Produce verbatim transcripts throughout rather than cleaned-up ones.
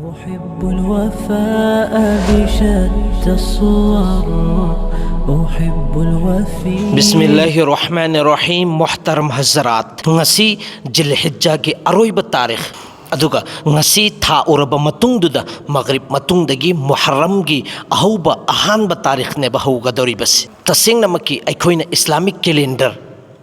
أحب الوفاء بشتى الصور، أحب الوفي. Bismillahir Rahmanir Rahim. Muhtaram Hazrat, ꯉꯁꯤ ꯖꯤꯜꯍꯤꯖꯥꯒꯤ ꯑꯔꯣꯏꯕ ꯇꯥꯔꯤꯈ, ꯑꯗꯨꯒ ꯉꯁꯤ ꯊꯥ ꯎꯔꯕ ꯃꯇꯨꯡꯗꯨꯗ ꯃꯒ꯭ꯔꯤꯕ ꯃꯇꯨꯡꯗꯒꯤ ꯃꯨꯍꯔꯝꯒꯤ ꯑꯍꯧꯕ ꯑꯍꯥꯟꯕ ꯇꯥꯔꯤꯈꯅꯦꯕ ꯍꯧꯒꯗꯧꯔꯤꯕꯁꯤ꯫ ꯇꯁꯦꯡꯅꯃꯛꯀꯤ ꯑꯩꯈꯣꯏꯅ ꯏꯁꯂꯥꯃꯤꯛ ꯀꯦꯂꯦꯟꯗꯔ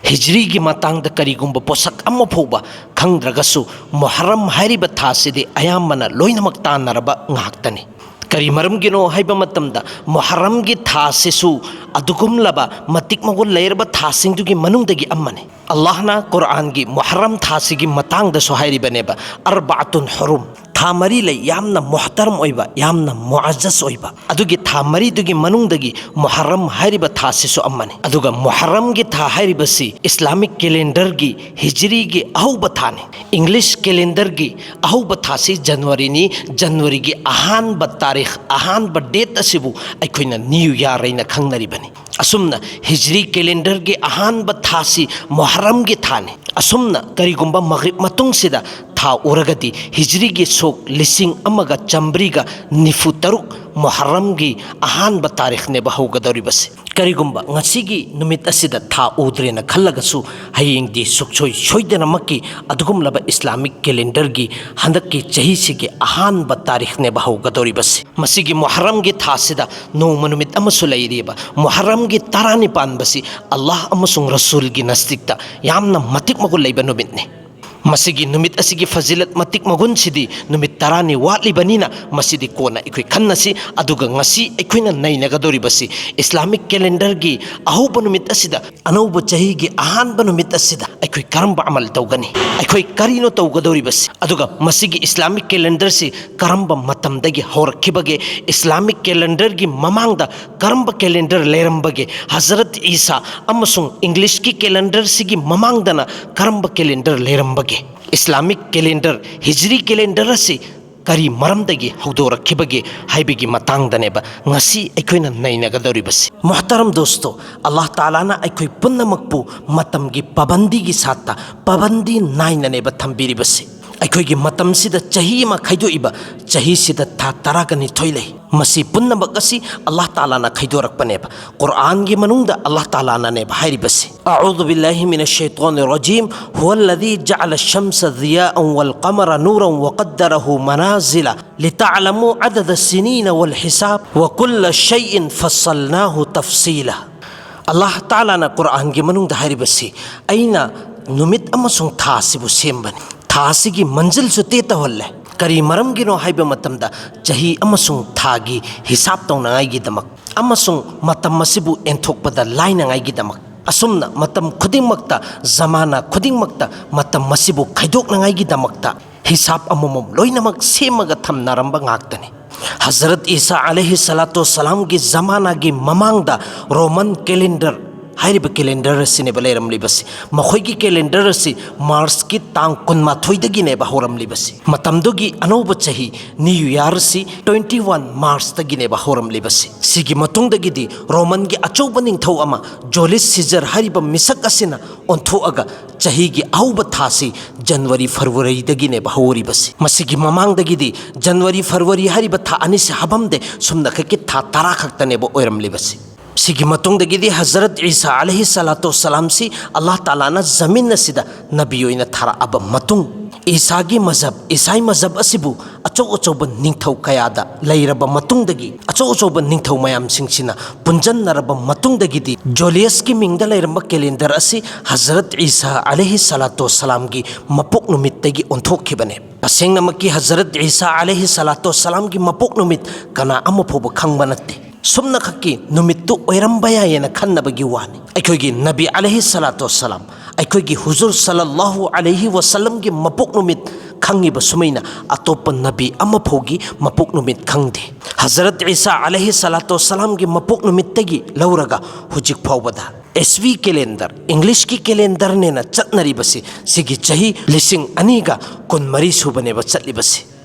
ꯍꯤꯖ꯭ꯔꯤꯒꯤ ꯃꯇꯥꯡꯗ ꯀꯔꯤꯒꯨꯝꯕ ꯄꯣꯠꯁꯛ ꯑꯃ ꯐꯥꯎꯕ ꯈꯪꯗ꯭ꯔꯒꯁꯨ, ꯃꯨꯍꯔꯝ ꯍꯥꯏꯔꯤꯕ ꯊꯥꯁꯤꯗꯤ ꯑꯌꯥꯝꯕꯅ ꯂꯣꯏꯅꯃꯛ ꯇꯥꯟꯅꯔꯕ ꯉꯥꯛꯇꯅꯤ꯫ ꯀꯔꯤ ꯃꯔꯝꯒꯤꯅꯣ ꯍꯥꯏꯕ ꯃꯇꯝꯗ, ꯃꯨꯍꯔꯝꯒꯤ ꯊꯥꯁꯤꯁꯨ ꯑꯗꯨꯒꯨꯝꯂꯕ ꯃꯇꯤꯛ ꯃꯒꯨꯟ ꯂꯩꯔꯕ ꯊꯥꯁꯤꯡꯗꯨꯒꯤ ꯃꯅꯨꯡꯗꯒꯤ ꯑꯃꯅꯤ꯫ ꯑꯜꯂꯥꯍꯅ ꯀꯨꯔꯑꯥꯟꯒꯤ ꯃꯨꯍꯔꯝ ꯊꯥꯁꯤꯒꯤ ꯃꯇꯥꯡꯗꯁꯨ ꯍꯥꯏꯔꯤꯕꯅꯦꯕ, "ꯑꯔꯕꯥꯇꯨꯟ ꯍꯨꯔꯨꯝ", ꯊꯥ ꯃꯔꯤ ꯂꯩ, ꯌꯥꯝꯅ ꯃꯨꯍꯇꯔꯝ ꯑꯣꯏꯕ, ꯌꯥꯝꯅ ꯃꯨꯑꯖꯖ ꯑꯣꯏꯕ꯫ ꯑꯗꯨꯒꯤ ꯊꯥ ꯃꯔꯤꯗꯨꯒꯤ ꯃꯅꯨꯡꯗꯒꯤ ꯃꯨꯍꯔꯝ ꯍꯥꯏꯔꯤꯕ ꯊꯥꯁꯤꯁꯨ ꯑꯃꯅꯤ꯫ ꯑꯗꯨꯒ ꯃꯨꯍꯔꯝꯒꯤ ꯊꯥ ꯍꯥꯏꯔꯤꯕꯁꯤ ꯏꯁꯂꯥꯃꯤꯛ ꯀꯦꯂꯦꯟꯗꯔꯒꯤ ꯍꯤꯖ꯭ꯔꯤꯒꯤ ꯑꯍꯧꯕ ꯊꯥꯅꯤ꯫ ꯏꯪꯂꯤꯁ ꯀꯦꯂꯦꯟꯗꯔꯒꯤ ꯑꯍꯧꯕ ꯊꯥꯁꯤ ꯖꯅꯋꯥꯔꯤꯅꯤ꯫ ꯖꯅꯋꯥꯔꯤꯒꯤ ꯑꯍꯥꯟꯕ ꯇꯥꯔꯤꯈ, ꯑꯍꯥꯟꯕ ꯗꯦꯠ ꯑꯁꯤꯕꯨ ꯑꯩꯈꯣꯏꯅ ꯅ꯭ꯌꯨ ꯌꯥꯔ ꯍꯥꯏꯅ ꯈꯪꯅꯔꯤꯕꯅꯤ꯫ ꯑꯁꯨꯝꯅ ꯍꯤꯖ꯭ꯔꯤ ꯀꯦꯂꯦꯟꯗꯔꯒꯤ ꯑꯍꯥꯟꯕ ꯊꯥꯁꯤ ꯃꯨꯍꯔꯝꯒꯤ ꯊꯥꯅꯤ꯫ ꯑꯁꯨꯝꯅ ꯀꯔꯤꯒꯨꯝꯕ ꯃꯒ꯭ꯔꯤꯕ ꯃꯇꯨꯡꯁꯤꯗ ꯊꯥ ꯎꯔꯒꯗꯤ, ꯍꯤꯖ꯭ꯔꯤꯒꯤ ꯁꯣꯛ ꯂꯤꯁꯤꯡ ꯑꯃꯒ ꯆꯥꯃꯔꯤꯒ ꯅꯤꯐꯨ ꯇꯔꯨꯛ ꯃꯨꯍꯔꯝꯒꯤ ꯑꯍꯥꯟꯕ ꯇꯥꯔꯤꯈꯅꯦꯕ ꯍꯧꯒꯗꯧꯔꯤꯕꯁꯤ꯫ ꯀꯔꯤꯒꯨꯝꯕ ꯉꯁꯤꯒꯤ ꯅꯨꯃꯤꯠ ꯑꯁꯤꯗ ꯊꯥ ꯎꯗ꯭ꯔꯦꯅ ꯈꯜꯂꯒꯁꯨ, ꯍꯌꯦꯡꯗꯤ ꯁꯨꯛꯁꯣꯏ ꯁꯣꯏꯗꯅꯃꯛꯀꯤ ꯑꯗꯨꯒꯨꯝꯂꯕ ꯏꯁꯂꯥꯃꯤꯛ ꯀꯦꯂꯦꯟꯗꯔꯒꯤ ꯍꯟꯗꯛꯀꯤ ꯆꯍꯤꯁꯤꯒꯤ ꯑꯍꯥꯟꯕ ꯇꯥꯔꯤꯈꯅꯦꯕ ꯍꯧꯒꯗꯧꯔꯤꯕꯁꯤ꯫ ꯃꯁꯤꯒꯤ ꯃꯨꯍꯔꯝꯒꯤ ꯊꯥꯁꯤꯗ ꯅꯣꯡꯃ ꯅꯨꯃꯤꯠ ꯑꯃꯁꯨ ꯂꯩꯔꯤꯕ ꯃꯨꯍꯔꯝꯒꯤ ꯇꯔꯥꯅꯤꯄꯥꯟꯕꯁꯤ ꯑꯜꯂꯥꯍ ꯑꯃꯁꯨꯡ ꯔꯁꯨꯜꯒꯤ ꯅꯁꯇꯤꯛꯇ ꯌꯥꯝꯅ ꯃꯇꯤꯛ ꯃꯒꯨꯟ ꯂꯩꯕ ꯅꯨꯃꯤꯠꯅꯤ꯫ ꯃꯁꯤꯒꯤ ꯅꯨꯃꯤꯠ ꯑꯁꯤꯒꯤ ꯐꯖꯤꯂꯠ, ꯃꯇꯤꯛ ꯃꯒꯨꯟꯁꯤꯗꯤ ꯅꯨꯃꯤꯠ ꯇꯔꯥꯅꯤ ꯋꯥꯠꯂꯤꯕꯅꯤꯅ, ꯃꯁꯤꯗꯤ ꯀꯣꯟꯅ ꯑꯩꯈꯣꯏ ꯈꯟꯅꯁꯤ꯫ ꯑꯗꯨꯒ ꯉꯁꯤ ꯑꯩꯈꯣꯏꯅ ꯅꯩꯅꯒꯗꯧꯔꯤꯕꯁꯤ ꯏꯁꯂꯥꯃꯤꯛ ꯀꯦꯂꯦꯟꯗꯔꯒꯤ ꯑꯍꯧꯕ ꯅꯨꯃꯤꯠ ꯑꯁꯤꯗ, ꯑꯅꯧꯕ ꯆꯍꯤꯒꯤ ꯑꯍꯥꯟꯕ ꯅꯨꯃꯤꯠ ꯑꯁꯤꯗ ꯑꯩꯈꯣꯏ ꯀꯔꯝꯕ ꯑꯃꯜ ꯇꯧꯒꯅꯤ? ꯑꯩꯈꯣꯏ ꯀꯔꯤꯅꯣ ꯇꯧꯒꯗꯧꯔꯤꯕꯁꯤ? ꯑꯗꯨꯒ ꯃꯁꯤꯒꯤ ꯏꯁꯂꯥꯃꯤꯛ ꯀꯦꯂꯦꯟꯗꯔꯁꯤ ꯀꯔꯝꯕ ꯃꯇꯝꯗꯒꯤ ꯍꯧꯔꯛꯈꯤꯕꯒꯦ? ꯏꯁꯂꯥꯃꯤꯛ ꯀꯦꯂꯦꯟꯗꯔꯒꯤ ꯃꯃꯥꯡꯗ ꯀꯔꯝꯕ ꯀꯦꯂꯦꯟꯗꯔ ꯂꯩꯔꯝꯕꯒꯦ? ꯍꯖꯔꯠ ꯏꯁꯥ ꯑꯃꯁꯨꯡ ꯏꯪꯂꯤꯁꯀꯤ ꯀꯦꯂꯦꯟꯗꯔꯁꯤꯒꯤ ꯃꯃꯥꯡꯗꯅ ꯀꯔꯝꯕ ꯀꯦꯂꯦꯟꯗꯔ ꯂꯩꯔꯝꯕꯒꯦ? ꯏꯁꯂꯥꯃꯤꯛ ꯀꯦꯂꯦꯟꯗꯔ, ꯍꯤꯖ꯭ꯔꯤ ꯀꯦꯂꯦꯟꯗꯔ ꯑꯁꯤ ꯀꯔꯤ ꯃꯔꯝꯗꯒꯤ ꯍꯧꯗꯣꯔꯛꯈꯤꯕꯒꯦ ꯍꯥꯏꯕꯒꯤ ꯃꯇꯥꯡꯗꯅꯦꯕ ꯉꯁꯤ ꯑꯩꯈꯣꯏꯅ ꯅꯩꯅꯒꯗꯧꯔꯤꯕꯁꯤ꯫ ꯃꯨꯍꯇꯔꯝ ꯗꯣꯁꯇꯣ, ꯑꯜꯂꯥꯍ ꯇꯥꯂꯥꯅ ꯑꯩꯈꯣꯏ ꯄꯨꯝꯅꯃꯛꯄꯨ ꯃꯇꯝꯒꯤ ꯄꯥꯕꯟꯗꯤꯒꯤ ꯁꯥꯠꯇ ꯄꯥꯕꯟꯗꯤ ꯅꯥꯏꯅꯅꯦꯕ ꯊꯝꯕꯤꯔꯤꯕꯁꯤ꯫ ꯑꯩꯈꯣꯏꯒꯤ ꯃꯇꯝꯁꯤꯗ ꯆꯍꯤ ꯑꯃ ꯈꯥꯏꯗꯣꯛꯏꯕ, ꯆꯍꯤꯁꯤꯗ ꯊꯥ ꯇꯔꯥꯒ ꯅꯤꯊꯣꯏ ꯂꯩ꯫ ꯃꯁꯤ ꯄꯨꯝꯅꯃꯛ ꯑꯁꯤ ꯑꯜꯂꯥꯍ ꯇꯥꯂꯥꯅ ꯈꯥꯏꯗꯣꯔꯛꯄꯅꯦꯕ꯫ ꯀꯨꯔꯥꯟꯒꯤ ꯃꯅꯨꯡꯗ ꯑꯜꯂꯥꯍ ꯇꯥꯂꯥꯅꯅꯦꯕ ꯍꯥꯏꯔꯤꯕꯁꯤ꯫ أعوذ بالله من الشيطان الرجيم. هو الذي جعل الشمس ضياء والقمر نورا وقدره منازل لتعلموا عدد السنين والحساب وكل شيء فصلناه تفصيلا. ꯑꯜꯂꯥꯍ ꯇꯥꯂꯥꯅ ꯀꯨꯔꯥꯟꯒꯤ ꯃꯅꯨꯡꯗ ꯍꯥꯏꯔꯤꯕꯁꯤ, "ꯑꯩꯅ ꯅꯨꯃꯤꯠ ꯑꯃꯁꯨꯡ ꯊꯥ ꯑꯁꯤꯕꯨ ꯁꯦꯝꯕꯅꯤ꯫ ꯊꯥ ꯑꯁꯤꯒꯤ ꯃꯟꯖꯤꯜꯁꯨ ꯇꯦ ꯇꯧꯍꯜꯂꯦ꯫ ꯀꯔꯤ ꯃꯔꯝꯒꯤꯅꯣ ꯍꯥꯏꯕ ꯃꯇꯝꯗ, ꯆꯍꯤ ꯑꯃꯁꯨꯡ ꯊꯥꯒꯤ ꯍꯤꯁꯥꯕ ꯇꯧꯅꯉꯥꯏꯒꯤꯗꯃꯛ ꯑꯃꯁꯨꯡ ꯃꯇꯝ ꯑꯁꯤꯕꯨ ꯑꯦꯟꯊꯣꯛꯄꯗ ꯂꯥꯏꯅꯉꯥꯏꯒꯤꯗꯃꯛ꯫ ꯑꯁꯨꯝꯅ ꯃꯇꯝ ꯈꯨꯗꯤꯡꯃꯛꯇ, ꯖꯃꯥꯅꯥ ꯈꯨꯗꯤꯡꯃꯛꯇ ꯃꯇꯝ ꯑꯁꯤꯕꯨ ꯈꯥꯏꯗꯣꯛꯅꯉꯥꯏꯒꯤꯗꯃꯛꯇ ꯍꯤꯁꯥꯕ ꯑꯃꯃꯝ ꯂꯣꯏꯅꯃꯛ ꯁꯦꯝꯃꯒ ꯊꯝꯅꯔꯝꯕ ꯉꯥꯛꯇꯅꯤ꯫" ꯍꯖꯔꯠ ꯏꯁꯥ ꯑꯂꯩꯍꯤ ꯁꯂꯥꯇꯨ ꯁꯂꯥꯝꯒꯤ ꯖꯃꯥꯅꯥꯒꯤ ꯃꯃꯥꯡꯗ ꯔꯣꯃꯟ ꯀꯦꯂꯦꯟꯗꯔ ꯍꯥꯏꯔꯤꯕ ꯀꯦꯂꯦꯟꯗꯔ ꯑꯁꯤꯅꯦꯕ ꯂꯩꯔꯝꯂꯤꯕꯁꯤ꯫ ꯃꯈꯣꯏꯒꯤ ꯀꯦꯂꯦꯟꯗꯔ ꯑꯁꯤ ꯃꯥꯔꯆꯀꯤ ꯇꯥꯡ ꯀꯨꯟꯃꯥꯊꯣꯏꯗꯒꯤꯅꯦꯕ ꯍꯧꯔꯝꯂꯤꯕꯁꯤ꯫ ꯃꯇꯝꯗꯨꯒꯤ ꯑꯅꯧꯕ ꯆꯍꯤ, ꯅ꯭ꯌꯨ ꯌꯥꯔꯁꯤ, ꯇ꯭ꯋꯦꯟꯇꯤ ꯋꯥꯟ ꯃꯥꯔꯆꯇꯒꯤꯅꯦꯕ ꯍꯧꯔꯝꯂꯤꯕꯁꯤ꯫ ꯁꯤꯒꯤ ꯃꯇꯨꯡꯗꯒꯤꯗꯤ ꯔꯣꯃꯟꯒꯤ ꯑꯆꯧꯕ ꯅꯤꯡꯊꯧ ꯑꯃ, ꯖꯣꯂꯤꯁ ꯁꯤꯖꯔ ꯍꯥꯏꯔꯤꯕ ꯃꯤꯁꯛ ꯑꯁꯤꯅ ꯑꯣꯟꯊꯣꯛꯑꯒ ꯆꯍꯤꯒꯤ ꯑꯍꯧꯕ ꯊꯥꯁꯤ ꯖꯅꯋꯥꯔꯤ ꯐꯦꯕ꯭ꯔꯨꯋꯥꯔꯤꯗꯒꯤꯅꯦꯕ ꯍꯧꯔꯤꯕꯁꯤ꯫ ꯃꯁꯤꯒꯤ ꯃꯃꯥꯡꯗꯒꯤꯗꯤ ꯖꯅꯋꯥꯔꯤ ꯐꯦꯕ꯭ꯔꯨꯋꯥꯔꯤ ꯍꯥꯏꯔꯤꯕ ꯊꯥ ꯑꯅꯤꯁꯤ ꯍꯥꯞꯄꯝꯗꯦ꯫ ꯁꯨꯝꯅꯈꯛꯀꯤ ꯊꯥ ꯇꯔꯥ ꯈꯛꯇꯅꯦꯕ ꯑꯣꯏꯔꯝꯂꯤꯕꯁꯤ꯫ ꯁꯤꯒꯤ ꯃꯇꯨꯡꯗꯒꯤꯗꯤ ꯍꯖꯔꯠ ꯏꯁꯥ ꯑꯂꯩꯍꯤ ꯁꯂꯥꯇꯨ ꯁꯂꯥꯝꯁꯤ ꯑꯜꯂꯥꯍ ꯇꯥꯂꯥꯅ ꯖꯃꯤꯟ ꯑꯁꯤꯗ ꯅꯕꯤ ꯑꯣꯏꯅ ꯊꯥꯔꯛꯑꯕ ꯃꯇꯨꯡ, ꯏꯁꯥꯒꯤ ꯃꯖꯍꯕ, ꯏꯁꯥꯏ ꯃꯖꯍꯕ ꯑꯁꯤꯕꯨ ꯑꯆꯧ ꯑꯆꯧꯕ ꯅꯤꯡꯊꯧ ꯀꯌꯥꯗ ꯂꯩꯔꯕ ꯃꯇꯨꯡꯗꯒꯤ, ꯑꯆꯧ ꯑꯆꯧꯕ ꯅꯤꯡꯊꯧ ꯃꯌꯥꯝꯁꯤꯡꯁꯤꯅ ꯄꯨꯟꯖꯟꯅꯔꯕ ꯃꯇꯨꯡꯗꯒꯤꯗꯤ, ꯖꯣꯂꯤꯌꯁꯀꯤ ꯃꯤꯡꯗ ꯂꯩꯔꯝꯕ ꯀꯦꯂꯦꯟꯗꯔ ꯑꯁꯤ ꯍꯖꯔꯠ ꯏꯁꯥ ꯑꯂꯩꯍꯤ ꯁꯂꯥꯇꯨ ꯁꯂꯥꯝꯒꯤ ꯃꯄꯣꯛ ꯅꯨꯃꯤꯠꯇꯒꯤ ꯑꯣꯟꯊꯣꯛꯈꯤꯕꯅꯦ꯫ ꯇꯁꯦꯡꯅꯃꯛꯀꯤ ꯍꯖꯔꯠ ꯏꯁꯥ ꯑꯂꯩꯍꯤ ꯁꯂꯥꯇꯨ ꯁꯂꯥꯝꯒꯤ ꯃꯄꯣꯛ ꯅꯨꯃꯤꯠ ꯀꯅꯥ ꯑꯃ ꯐꯥꯎꯕ ꯈꯪꯕ ꯅꯠꯇꯦ꯫ ꯁꯨꯝꯅꯈꯛꯀꯤ ꯅꯨꯃꯤꯠꯇꯨ ꯑꯣꯏꯔꯝꯕ ꯌꯥꯏꯌꯦꯅ ꯈꯟꯅꯕꯒꯤ ꯋꯥꯅꯤ꯫ ꯑꯩꯈꯣꯏꯒꯤ ꯅꯕꯤ ꯑꯂꯩꯍꯤ ꯁꯂꯥꯇꯨ ꯁꯂꯥꯝ, ꯑꯩꯈꯣꯏꯒꯤ ꯍꯨꯖꯨꯔ ꯁꯜꯂꯜꯂꯥꯍꯨ ꯑꯂꯩꯍꯤ ꯋꯁꯜꯂꯝꯒꯤ ꯃꯄꯣꯛ ꯅꯨꯃꯤꯠ ꯈꯪꯉꯤꯕ ꯁꯨꯃꯩꯅ ꯑꯇꯣꯞꯄ ꯅꯕꯤ ꯑꯃ ꯐꯥꯎꯒꯤ ꯃꯄꯣꯛ ꯅꯨꯃꯤꯠ ꯈꯪꯗꯦ꯫ ꯍꯖꯔꯠ ꯏꯁꯥ ꯑꯂꯩꯍꯤ ꯁꯂꯥꯇꯨ ꯁꯂꯥꯝꯒꯤ ꯃꯄꯣꯛ ꯅꯨꯃꯤꯠꯇꯒꯤ ꯂꯧꯔꯒ ꯍꯧꯖꯤꯛ ꯐꯥꯎꯕꯗ ꯏꯁ꯭ꯋꯤ ꯀꯦꯂꯦꯟꯗꯔ, ꯏꯪꯂꯤꯁꯀꯤ ꯀꯦꯂꯦꯟꯗꯔꯅꯦꯅ ꯆꯠꯅꯔꯤꯕꯁꯤ, ꯁꯤꯒꯤ ꯆꯍꯤ ꯂꯤꯁꯤꯡ ꯑꯅꯤꯒ ꯀꯨꯟꯃꯔꯤ ꯁꯨꯕꯅꯦꯕ ꯆꯠꯂꯤꯕꯁꯤ꯫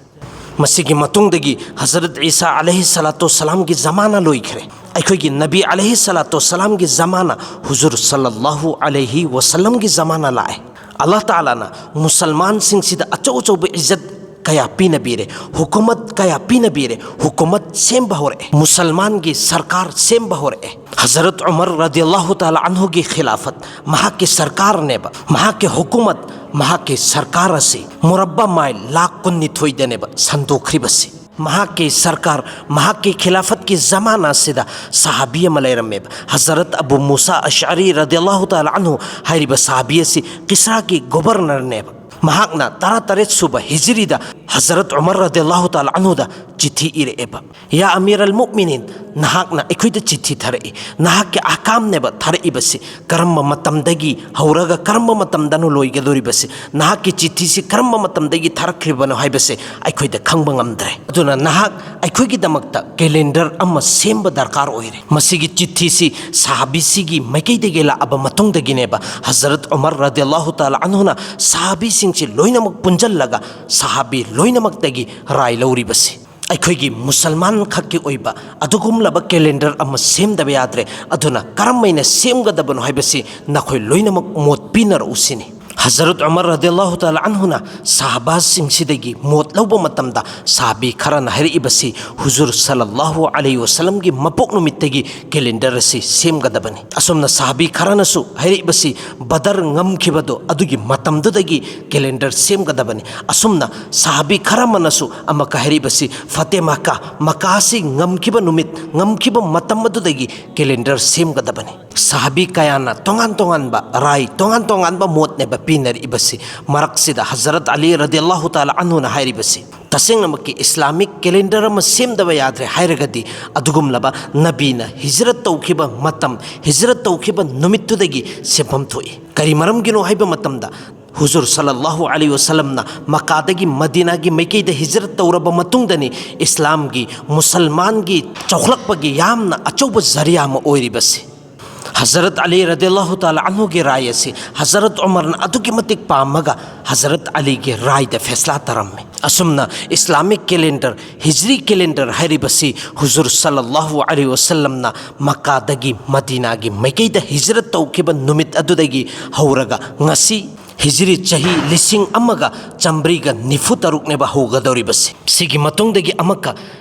ꯃꯁꯤꯒꯤ ꯃꯇꯨꯡꯗꯒꯤ ꯍꯖꯔꯠ ꯏꯁꯥ ꯑꯂꯩꯍꯤ ꯁꯂꯥꯇꯨ ꯁꯂꯥꯝꯒꯤ ꯖꯃꯥꯅꯥ ꯂꯣꯏꯈ꯭ꯔꯦ꯫ ꯑꯩꯈꯣꯏꯒꯤ ꯅꯕꯤ ꯑꯂꯩꯍꯤ ꯁꯂꯥꯇꯨ ꯁꯂꯥꯝꯒꯤ ꯖꯃꯥꯅꯥ, ꯍꯨꯖꯨꯔ ꯁꯜꯂꯜꯂꯥꯍꯨ ꯑꯂꯩꯍꯤ ꯋꯁꯜꯂꯝꯒꯤ ꯖꯃꯥꯅꯥ ꯂꯥꯛꯑꯦ꯫ ꯑꯜꯂꯥꯍ ꯇꯥꯂꯥꯅ ꯃꯨꯁꯜꯃꯥꯟꯁꯤꯡꯁꯤꯗ ꯑꯆꯧ ꯑꯆꯧꯕ ꯏꯖꯠ ꯀꯌꯥ ꯄꯤꯅꯕꯤꯔꯦ, ꯍꯨꯀꯨꯃꯠ ꯀꯌꯥ ꯄꯤꯅꯕꯤꯔꯦ, ꯍꯨꯀꯨꯃꯠ ꯁꯦꯝꯕ ꯍꯧꯔꯛꯑꯦ, ꯃꯨꯁꯜꯃꯥꯟꯒꯤ ꯁꯔꯀꯥꯔ ꯁꯦꯝꯕ ꯍꯧꯔꯛꯑꯦ꯫ ꯍꯖꯔꯠ ꯎꯃꯔ ꯔꯗꯤꯌꯜꯂꯥꯍꯨ ꯇꯥꯂꯥ ꯑꯟꯍꯨꯒꯤ ꯈꯤꯂꯥꯐꯠ, ꯃꯍꯥꯛꯀꯤ ꯁꯔꯀꯥꯔꯅꯦꯕ, ꯃꯍꯥꯛꯀꯤ ꯍꯨꯀꯨꯃꯠ, ꯃꯍꯥꯛꯀꯤ ꯁꯔꯀꯥꯔ ꯑꯁꯤ ꯃꯨꯔꯕꯥ ꯃꯥꯏꯜ ꯂꯥꯈ ꯀꯨꯟꯅꯤꯊꯣꯏꯗꯅꯦꯕ ꯁꯟꯗꯣꯛꯈ꯭ꯔꯤꯕꯁꯤ꯫ ꯃꯍꯥꯛꯀꯤ ꯁꯔꯀꯥꯔ, ꯃꯍꯥꯛꯀꯤ ꯈꯤꯂꯥꯐꯠꯀꯤ ꯖꯃꯥꯅꯥꯁꯤꯗ ꯁꯍꯥꯕꯤ ꯑꯃ ꯂꯩꯔꯝꯃꯦꯕ, ꯍꯖꯔꯠ ꯑꯕꯨ ꯃꯨꯁꯥ ꯑꯁꯑꯔꯤ ꯔꯗꯤꯌꯜꯂꯥꯍꯨ ꯇꯥꯂꯥ ꯑꯟꯍꯨ ꯍꯥꯏꯔꯤꯕ ꯁꯍꯥꯕꯤ ꯑꯁꯤ ꯀꯤꯁ꯭ꯔꯥꯒꯤ ꯒꯣꯕꯔꯅꯔꯅꯦꯕ꯫ ꯃꯍꯥꯛꯅ ꯇꯔꯥꯇꯔꯦꯠ ꯁꯨꯕ ꯍꯤꯖꯔꯤꯗ ꯍꯖꯔꯠ ꯎꯃꯔ ꯔꯗꯤꯌꯜꯂꯥꯍꯨ ꯇꯥꯂꯥ ꯑꯟꯍꯨꯗ ꯆꯤꯊꯤ ꯏꯔꯛꯑꯦꯕ, "ꯌꯥ ꯑꯃꯤꯔ ꯑꯜ ꯃꯨꯛꯃꯤꯅꯤꯟ, ꯅꯍꯥꯛꯅ ꯑꯩꯈꯣꯏꯗ ꯆꯤꯊꯤ ꯊꯥꯔꯛꯏ, ꯅꯍꯥꯛꯀꯤ ꯑꯍꯀꯥꯝꯅꯦꯕ ꯊꯥꯔꯛꯏꯕꯁꯤ, ꯀꯔꯝꯕ ꯃꯇꯝꯗꯒꯤ ꯍꯧꯔꯒ ꯀꯔꯝꯕ ꯃꯇꯝꯗꯅꯣ ꯂꯣꯏꯒꯗꯧꯔꯤꯕꯁꯤ, ꯅꯍꯥꯛꯀꯤ ꯆꯤꯊꯤꯁꯤ ꯀꯔꯝꯕ ꯃꯇꯝꯗꯒꯤ ꯊꯥꯔꯛꯈ꯭ꯔꯤꯕꯅꯣ ꯍꯥꯏꯕꯁꯦ ꯑꯩꯈꯣꯏꯗ ꯈꯪꯕ ꯉꯝꯗ꯭ꯔꯦ꯫ ꯑꯗꯨꯅ ꯅꯍꯥꯛ ꯑꯩꯈꯣꯏꯒꯤꯗꯃꯛꯇ ꯀꯦꯂꯦꯟꯗꯔ ꯑꯃ ꯁꯦꯝꯕ ꯗꯔꯀꯥꯔ ꯑꯣꯏꯔꯦ꯫" ꯃꯁꯤꯒꯤ ꯆꯤꯊꯤꯁꯤ ꯁꯍꯥꯕꯤꯁꯤꯒꯤ ꯃꯥꯏꯀꯩꯗꯒꯤ ꯂꯥꯛꯑꯕ ꯃꯇꯨꯡꯗꯒꯤꯅꯦꯕ ꯍꯖꯔꯠ ꯎꯃꯔ ꯔꯗꯤꯌꯜꯂꯥꯍꯨ ꯇꯥꯂꯥ ꯑꯟꯍꯨꯅ ꯁꯍꯥꯕꯤꯁꯤꯡꯁꯤ ꯂꯣꯏꯅꯃꯛ ꯄꯨꯟꯖꯜꯂꯒ ꯁꯍꯥꯕꯤ ꯂꯣꯏꯅꯃꯛꯇꯒꯤ ꯔꯥꯏ ꯂꯧꯔꯤꯕꯁꯤ꯫ ꯑꯩꯈꯣꯏꯒꯤ ꯃꯨꯁꯜꯃꯥꯟ ꯈꯛꯀꯤ ꯑꯣꯏꯕ ꯑꯗꯨꯒꯨꯝꯂꯕ ꯀꯦꯂꯦꯟꯗꯔ ꯑꯃ ꯁꯦꯝꯗꯕ ꯌꯥꯗ꯭ꯔꯦ꯫ ꯑꯗꯨꯅ ꯀꯔꯝ ꯍꯥꯏꯅ ꯁꯦꯝꯒꯗꯕꯅꯣ ꯍꯥꯏꯕꯁꯤ ꯅꯈꯣꯏ ꯂꯣꯏꯅꯃꯛ ꯃꯣꯠ ꯄꯤꯅꯔꯛꯎ ꯁꯤꯅꯤ꯫ ꯍꯖꯔꯠ ꯎꯃꯔ ꯔꯗꯤꯌꯜꯂꯥꯍꯨ ꯇꯥꯂꯥ ꯑꯟꯍꯨꯅ ꯁꯍꯥꯕꯥꯁꯤꯡꯁꯤꯗꯒꯤ ꯃꯣꯠ ꯂꯧꯕ ꯃꯇꯝꯗ ꯁꯍꯥꯕꯤ ꯈꯔꯅ ꯍꯥꯏꯔꯛꯏꯕꯁꯤ ꯍꯨꯖꯨꯔ ꯁꯜꯂꯜꯂꯥꯍꯨ ꯑꯂꯩꯍꯤ ꯋꯁꯜꯂꯝꯒꯤ ꯃꯄꯣꯛ ꯅꯨꯃꯤꯠꯇꯒꯤ ꯀꯦꯂꯦꯟꯗꯔ ꯑꯁꯤ ꯁꯦꯝꯒꯗꯕꯅꯤ꯫ ꯑꯁꯨꯝꯅ ꯁꯍꯥꯕꯤ ꯈꯔꯅꯁꯨ ꯍꯥꯏꯔꯛꯏꯕꯁꯤ ꯕꯗꯔ ꯉꯝꯈꯤꯕꯗꯣ ꯑꯗꯨꯒꯤ ꯃꯇꯝꯗꯨꯗꯒꯤ ꯀꯦꯂꯦꯟꯗꯔ ꯁꯦꯝꯒꯗꯕꯅꯤ꯫ ꯑꯁꯨꯝꯅ ꯁꯍꯥꯕꯤ ꯈꯔ ꯑꯃꯅꯁꯨ ꯑꯃꯨꯛꯀ ꯍꯥꯏꯔꯛꯏꯕꯁꯤ ꯐꯇꯦ ꯃꯀꯥ, ꯃꯀꯥꯁꯤ ꯉꯝꯈꯤꯕ ꯅꯨꯃꯤꯠ, ꯉꯝꯈꯤꯕ ꯃꯇꯝ ꯑꯗꯨꯗꯒꯤ ꯀꯦꯂꯦꯟꯗꯔ ꯁꯦꯝꯒꯗꯕꯅꯤ꯫ ꯁꯍꯥꯕꯤ ꯀꯌꯥꯅ ꯇꯣꯉꯥꯟ ꯇꯣꯉꯥꯟꯕ ꯔꯥꯏ, ꯇꯣꯉꯥꯟ ꯇꯣꯉꯥꯟꯕ ꯃꯣꯠꯅꯦꯕ ꯄꯤꯅꯔꯛꯏꯕꯁꯤ꯫ ꯃꯔꯛꯁꯤꯗ ꯍꯖꯔꯠ ꯑꯂꯤ ꯔꯗꯤꯌꯜꯂꯥꯍꯨ ꯇꯥꯂꯥ ꯑꯟꯍꯨꯅ ꯍꯥꯏꯔꯤꯕꯁꯤ, ꯇꯁꯦꯡꯅꯃꯛꯀꯤ ꯏꯁꯂꯥꯃꯤꯛ ꯀꯦꯂꯦꯟꯗꯔ ꯑꯃ ꯁꯦꯝꯗꯕ ꯌꯥꯗ꯭ꯔꯦ ꯍꯥꯏꯔꯒꯗꯤ ꯑꯗꯨꯒꯨꯝꯂꯕ ꯅꯕꯤꯅ ꯍꯤꯖꯔꯠ ꯇꯧꯈꯤꯕ ꯃꯇꯝ, ꯍꯤꯖꯔꯠ ꯇꯧꯈꯤꯕ ꯅꯨꯃꯤꯠꯇꯨꯗꯒꯤ ꯁꯦꯝꯐꯝ ꯊꯣꯛꯏ꯫ ꯀꯔꯤ ꯃꯔꯝꯒꯤꯅꯣ ꯍꯥꯏꯕ ꯃꯇꯝꯗ, ꯍꯨꯖꯨꯔ ꯁꯜꯂꯜꯂꯥꯍꯨ ꯑꯂꯩꯍꯤ ꯋꯁꯜꯂꯝꯅ ꯃꯀꯥꯗꯒꯤ ꯃꯗꯤꯅꯥꯒꯤ ꯃꯥꯏꯀꯩꯗ ꯍꯤꯖꯔꯠ ꯇꯧꯔꯕ ꯃꯇꯨꯡꯗꯅꯤ ꯏꯁꯂꯥꯝꯒꯤ, ꯃꯨꯁꯜꯃꯥꯟꯒꯤ ꯆꯥꯎꯈꯠꯂꯛꯄꯒꯤ ꯌꯥꯝꯅ ꯑꯆꯧꯕ ꯖꯔꯤꯌꯥ ꯑꯃ ꯑꯣꯏꯔꯤꯕꯁꯤ꯫ ꯍꯖꯔꯠ ꯑꯂꯤ ꯔꯗꯤꯌꯜꯂꯥꯍꯨ ꯇꯥꯂꯥ ꯑꯟꯍꯨꯒꯤ ꯔꯥꯏ ꯑꯁꯤ ꯍꯖꯔꯠ ꯎꯃꯔꯅ ꯑꯗꯨꯛꯀꯤ ꯃꯇꯤꯛ ꯄꯥꯝꯃꯒ ꯍꯖꯔꯠ ꯑꯂꯤꯒꯤ ꯔꯥꯏꯗ ꯐꯦꯁꯂꯥ ꯇꯥꯔꯝꯃꯤ꯫ ꯑꯁꯨꯝꯅ ꯏꯁꯂꯥꯃꯤꯛ ꯀꯦꯂꯦꯟꯗꯔ, ꯍꯤꯖ꯭ꯔꯤ ꯀꯦꯂꯦꯟꯗꯔ ꯍꯥꯏꯔꯤꯕꯁꯤ ꯍꯨꯖꯨꯔ ꯁꯜꯂꯜꯂꯥꯍꯨ ꯑꯂꯩꯍꯤ ꯋꯁꯜꯂꯝꯅ ꯃꯀꯥꯗꯒꯤ ꯃꯗꯤꯅꯥꯒꯤ ꯃꯥꯏꯀꯩꯗ ꯍꯤꯖꯔꯠ ꯇꯧꯈꯤꯕ ꯅꯨꯃꯤꯠ ꯑꯗꯨꯗꯒꯤ ꯍꯧꯔꯒ ꯉꯁꯤ ꯍꯤꯖ꯭ꯔꯤ ꯆꯍꯤ ꯂꯤꯁꯤꯡ ꯑꯃꯒ ꯆꯥꯃꯔꯤꯒ ꯅꯤꯐꯨ ꯇꯔꯨꯛꯅꯦꯕ ꯍꯧꯒꯗꯧꯔꯤꯕꯁꯤ꯫ ꯁꯤꯒꯤ ꯃꯇꯨꯡꯗꯒꯤ ꯑꯃꯨꯛꯀ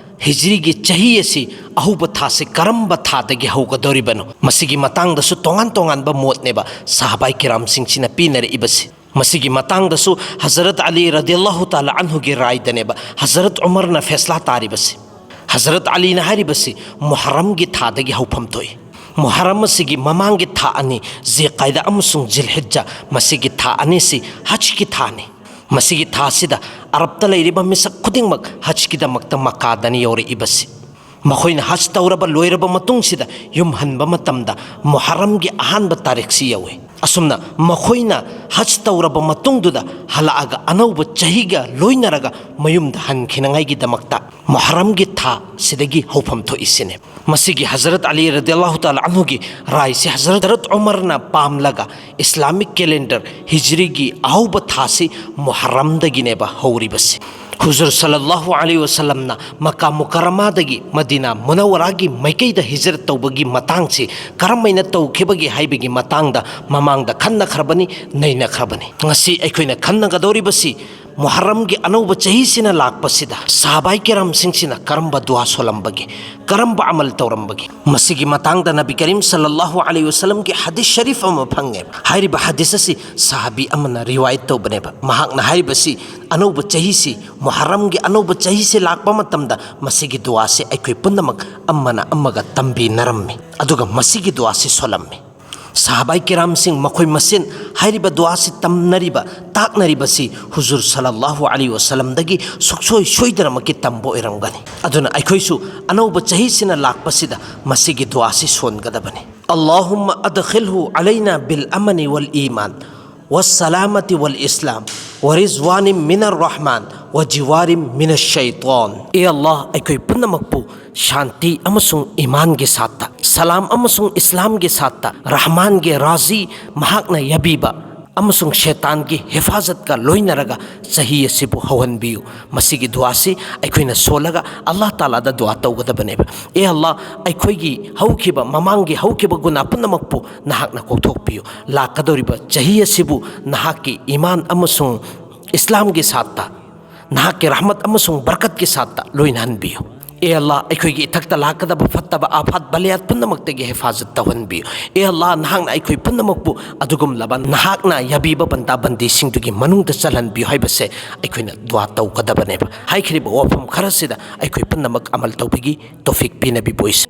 ꯍꯤꯖ꯭ꯔꯤꯒꯤ ꯆꯍꯤ ꯑꯁꯤ ꯑꯍꯧꯕ ꯊꯥꯁꯤ ꯀꯔꯝꯕ ꯊꯥꯗꯒꯤ ꯍꯧꯒꯗꯧꯔꯤꯕꯅꯣ? ꯃꯁꯤꯒꯤ ꯃꯇꯥꯡꯗꯁꯨ ꯇꯣꯉꯥꯟ ꯇꯣꯉꯥꯟꯕ ꯃꯣꯠꯅꯦꯕ ꯁꯍꯥꯕꯥꯏ ꯀꯤꯔꯥꯝꯁꯤꯡꯁꯤꯅ ꯄꯤꯅꯔꯛꯏꯕꯁꯤ꯫ ꯃꯁꯤꯒꯤ ꯃꯇꯥꯡꯗꯁꯨ ꯍꯖꯔꯠ ꯑꯂꯤ ꯔꯗꯤꯌꯜꯂꯥꯍꯨ ꯇꯥꯂꯥ ꯑꯟꯍꯨꯒꯤ ꯔꯥꯏꯗꯅꯦꯕ ꯍꯖꯔꯠ ꯎꯃꯔꯅ ꯐꯦꯁꯂꯥ ꯇꯥꯔꯤꯕꯁꯤ꯫ ꯍꯖꯔꯠ ꯑꯂꯤꯅ ꯍꯥꯏꯔꯤꯕꯁꯤ ꯃꯨꯍꯔꯝꯒꯤ ꯊꯥꯗꯒꯤ ꯍꯧꯐꯝ ꯊꯣꯛꯏ꯫ ꯃꯨꯍꯔꯝ ꯑꯁꯤꯒꯤ ꯃꯃꯥꯡꯒꯤ ꯊꯥ ꯑꯅꯤ, ꯖꯤꯜꯀꯥꯏꯗꯥ ꯑꯃꯁꯨꯡ ꯖꯤꯜꯍꯤꯖ꯭ꯖꯥ, ꯃꯁꯤꯒꯤ ꯊꯥ ꯑꯅꯤꯁꯤ ꯍꯖꯀꯤ ꯊꯥꯅꯤ꯫ ꯃꯁꯤꯒꯤ ꯊꯥꯁꯤꯗ ꯑꯔꯕꯇ ꯂꯩꯔꯤꯕ ꯃꯤꯁꯛ ꯈꯨꯗꯤꯡꯃꯛ ꯍꯖꯀꯤꯗꯃꯛꯇ ꯃꯀꯥꯗꯅꯤ ꯌꯧꯔꯛꯏꯕꯁꯤ꯫ ꯃꯈꯣꯏꯅ ꯍꯖ ꯇꯧꯔꯕ ꯂꯣꯏꯔꯕ ꯃꯇꯨꯡꯁꯤꯗ ꯌꯨꯝ ꯍꯟꯕ ꯃꯇꯝꯗ ꯃꯨꯍꯔꯝꯒꯤ ꯑꯍꯥꯟꯕ ꯇꯥꯔꯤꯛꯁꯤ ꯌꯧꯏ꯫ ꯑꯁꯨꯝꯅ ꯃꯈꯣꯏꯅ ꯍꯖ ꯇꯧꯔꯕ ꯃꯇꯨꯡꯗꯨꯗ ꯍꯜꯂꯛꯑꯒ ꯑꯅꯧꯕ ꯆꯍꯤꯒ ꯂꯣꯏꯅꯔꯒ ꯃꯌꯨꯝꯗ ꯍꯟꯈꯤꯅꯉꯥꯏꯒꯤꯗꯃꯛꯇ ꯃꯨꯍꯔꯝꯒꯤ ꯊꯥ ꯁꯤꯗꯒꯤ ꯍꯧꯐꯝ ꯊꯣꯛꯏꯁꯤꯅꯦ꯫ ꯃꯁꯤꯒꯤ ꯍꯖꯔꯠ ꯑꯂꯤ ꯔꯗꯤꯌꯜꯂꯥꯍꯨ ꯇꯥꯂꯥ ꯑꯟꯍꯨꯒꯤ ꯔꯥꯏꯁꯤ ꯍꯖꯔꯠ ꯎꯃꯔꯅ ꯄꯥꯝꯂꯒ ꯏꯁꯂꯥꯃꯤꯛ ꯀꯦꯂꯦꯟꯗꯔ ꯍꯤꯖ꯭ꯔꯤꯒꯤ ꯑꯍꯧꯕ ꯊꯥꯁꯤ ꯃꯨꯍꯔꯝꯗꯒꯤꯅꯦꯕ ꯍꯧꯔꯤꯕꯁꯤ꯫ ꯍꯨꯖꯨꯔ ꯁꯜꯂꯜꯂꯥꯍꯨ ꯑꯂꯩꯍꯤ ꯋꯁꯜꯂꯝꯅ ꯃꯀꯥ ꯃꯨꯀꯔꯔꯃꯥꯗꯒꯤ ꯃꯗꯤꯅꯥ ꯃꯨꯅꯧꯋꯔꯥꯒꯤ ꯃꯥꯏꯀꯩꯗ ꯍꯤꯖ꯭ꯔꯠ ꯇꯧꯕꯒꯤ ꯃꯇꯥꯡꯁꯤ ꯀꯔꯝꯍꯥꯏꯅ ꯇꯧꯈꯤꯕꯒꯦ ꯍꯥꯏꯕꯒꯤ ꯃꯇꯥꯡꯗ ꯃꯃꯥꯡꯗ ꯈꯟꯅꯈ꯭ꯔꯕꯅꯤ, ꯅꯩꯅꯈ꯭ꯔꯕꯅꯤ꯫ ꯉꯁꯤ ꯑꯩꯈꯣꯏꯅ ꯈꯟꯅꯒꯗꯧꯔꯤꯕꯁꯤ ꯃꯨꯍꯔꯔꯝꯒꯤ ꯑꯅꯧꯕ ꯆꯍꯤꯁꯤꯅ ꯂꯥꯛꯄꯁꯤꯗ ꯁꯍꯥꯕꯥꯏ ꯀꯤꯔꯥꯝꯁꯤꯡꯁꯤꯅ ꯀꯔꯝꯕ ꯗꯨꯋꯥ ꯁꯣꯜꯂꯝꯕꯒꯦ, ꯀꯔꯝꯕ ꯑꯃꯜ ꯇꯧꯔꯝꯕꯒꯦ? ꯃꯁꯤꯒꯤ ꯃꯇꯥꯡꯗ ꯅꯕꯤ ꯀꯔꯤꯝ ꯁꯜꯂꯜꯂꯥꯍꯨ ꯑꯂꯩꯍꯤ ꯋꯁꯜꯂꯝꯒꯤ ꯍꯗꯤꯁ ꯁꯔꯤꯐ ꯑꯃ ꯐꯪꯉꯦ꯫ ꯍꯥꯏꯔꯤꯕ ꯍꯗꯤꯁ ꯑꯁꯤ ꯁꯍꯥꯕꯤ ꯑꯃꯅ ꯔꯤꯋꯥꯌꯠ ꯇꯧꯕꯅꯦꯕ꯫ ꯃꯍꯥꯛꯅ ꯍꯥꯏꯔꯤꯕꯁꯤ ꯑꯅꯧꯕ ꯆꯍꯤꯁꯤ, ꯃꯨꯍꯔꯔꯝꯒꯤ ꯑꯅꯧꯕ ꯆꯍꯤꯁꯤ ꯂꯥꯛꯄ ꯃꯇꯝꯗ ꯃꯁꯤꯒꯤ ꯗꯨꯋꯥꯁꯤ ꯑꯩꯈꯣꯏ ꯄꯨꯝꯅꯃꯛ ꯑꯃꯅ ꯑꯃꯒ ꯇꯝꯕꯤꯅꯔꯝꯃꯤ꯫ ꯑꯗꯨꯒ ꯃꯁꯤꯒꯤ ꯗꯨꯋꯥꯁꯤ ꯁꯣꯜꯂꯝꯃꯤ꯫ ꯁꯍꯥꯕꯥꯏ ꯀꯤꯔꯥꯝꯁꯤꯡ ꯃꯈꯣꯏ ꯃꯁꯦꯟ ꯍꯥꯏꯔꯤꯕ ꯗꯨꯋꯥꯁꯤ ꯇꯝꯅꯔꯤꯕ, ꯇꯥꯛꯅꯔꯤꯕꯁꯤ ꯍꯨꯖꯨꯔ ꯁꯜꯂꯜꯂꯥꯍꯨ ꯑꯂꯩꯍꯤ ꯋꯁꯜꯂꯝꯗꯒꯤ ꯁꯨꯛꯁꯣꯏ ꯁꯣꯏꯗꯅꯃꯛꯀꯤ ꯇꯝꯕ ꯑꯣꯏꯔꯝꯒꯅꯤ꯫ ꯑꯗꯨꯅ ꯑꯩꯈꯣꯏꯁꯨ ꯑꯅꯧꯕ ꯆꯍꯤꯁꯤꯅ ꯂꯥꯛꯄꯁꯤꯗ ꯃꯁꯤꯒꯤ ꯗꯨꯋꯥꯁꯤ ꯁꯣꯟꯒꯗꯕꯅꯤ꯫ اللهم أدخله علينا بالأمن والإيمان والسلامة والإسلام ورضوان من الرحمن وجوار من الشيطان. ꯑꯦ ꯑꯜꯂꯥꯍ, ꯑꯩꯈꯣꯏ ꯄꯨꯝꯅꯃꯛꯄꯨ ꯁꯥꯟꯇꯤ ꯑꯃꯁꯨꯡ ꯏꯃꯥꯟꯒꯤ ꯁꯥꯠꯇ, ꯁꯂꯥꯝ ꯑꯃꯁꯨꯡ ꯏꯁꯂꯥꯝꯒꯤ ꯁꯥꯠꯇ, ꯔꯍꯃꯥꯟꯒꯤ ꯔꯥꯖꯤ, ꯃꯍꯥꯛꯅ ꯌꯥꯕꯤꯕ, ꯑꯃꯁꯨꯡ ꯁꯦꯇꯥꯟꯒꯤ ꯍꯤꯐꯥꯖꯠꯀ ꯂꯣꯏꯅꯔꯒ ꯆꯍꯤ ꯑꯁꯤꯕꯨ ꯍꯧꯍꯟꯕꯤꯌꯨ꯫ ꯃꯁꯤꯒꯤ ꯗꯨꯋꯥꯁꯤ ꯑꯩꯈꯣꯏꯅ ꯁꯣꯜꯂꯒ ꯑꯜꯂꯥꯍ ꯇꯥꯂꯥꯗ ꯗꯨꯋꯥ ꯇꯧꯒꯗꯕꯅꯦꯕ꯫ ꯑꯦ ꯑꯜꯂꯥꯍ, ꯑꯩꯈꯣꯏꯒꯤ ꯍꯧꯈꯤꯕ, ꯃꯃꯥꯡꯒꯤ ꯍꯧꯈꯤꯕ ꯒꯨꯅꯥ ꯄꯨꯝꯅꯃꯛꯄꯨ ꯅꯍꯥꯛꯅ ꯀꯣꯛꯊꯣꯛꯄꯤꯌꯨ꯫ ꯂꯥꯛꯀꯗꯧꯔꯤꯕ ꯆꯍꯤ ꯑꯁꯤꯕꯨ ꯅꯍꯥꯛꯀꯤ ꯏꯃꯥꯟ ꯑꯃꯁꯨꯡ ꯏꯁꯂꯥꯝꯒꯤ ꯁꯥꯠꯇ, ꯅꯍꯥꯛꯀꯤ ꯔꯍꯃꯠ ꯑꯃꯁꯨꯡ ꯕꯔꯀꯠꯀꯤ ꯁꯥꯠꯇ ꯂꯣꯏꯅꯍꯟꯕꯤꯌꯨ꯫ ꯑꯦ ꯑꯜꯂꯥꯍ, ꯑꯩꯈꯣꯏꯒꯤ ꯏꯊꯛꯇ ꯂꯥꯛꯀꯗꯕ ꯐꯠꯇꯕ ꯑꯥꯐꯥꯠ ꯕꯂꯤꯌꯥꯠ ꯄꯨꯝꯅꯃꯛꯇꯒꯤ ꯍꯤꯐꯥꯖꯠ ꯇꯧꯍꯟꯕꯤꯌꯨ꯫ ꯑꯦ ꯑꯜꯂꯥꯍ, ꯅꯍꯥꯛꯅ ꯑꯩꯈꯣꯏ ꯄꯨꯝꯅꯃꯛꯄꯨ ꯑꯗꯨꯒꯨꯝꯂꯕ ꯅꯍꯥꯛꯅ ꯌꯥꯕꯤꯕ ꯕꯟꯗꯥ ꯕꯟꯗꯤꯁꯤꯡꯗꯨꯒꯤ ꯃꯅꯨꯡꯗ ꯆꯜꯍꯟꯕꯤꯌꯨ ꯍꯥꯏꯕꯁꯦ ꯑꯩꯈꯣꯏꯅ ꯗꯨꯋꯥ ꯇꯧꯒꯗꯕꯅꯦꯕ꯫ ꯍꯥꯏꯈ꯭ꯔꯤꯕ ꯋꯥꯐꯝ ꯈꯔꯁꯤꯗ ꯑꯩꯈꯣꯏ ꯄꯨꯝꯅꯃꯛ ꯑꯃꯜ ꯇꯧꯕꯒꯤ ꯇꯧꯐꯤꯛ ꯄꯤꯅꯕꯤꯕ ꯑꯣꯏꯁꯤ꯫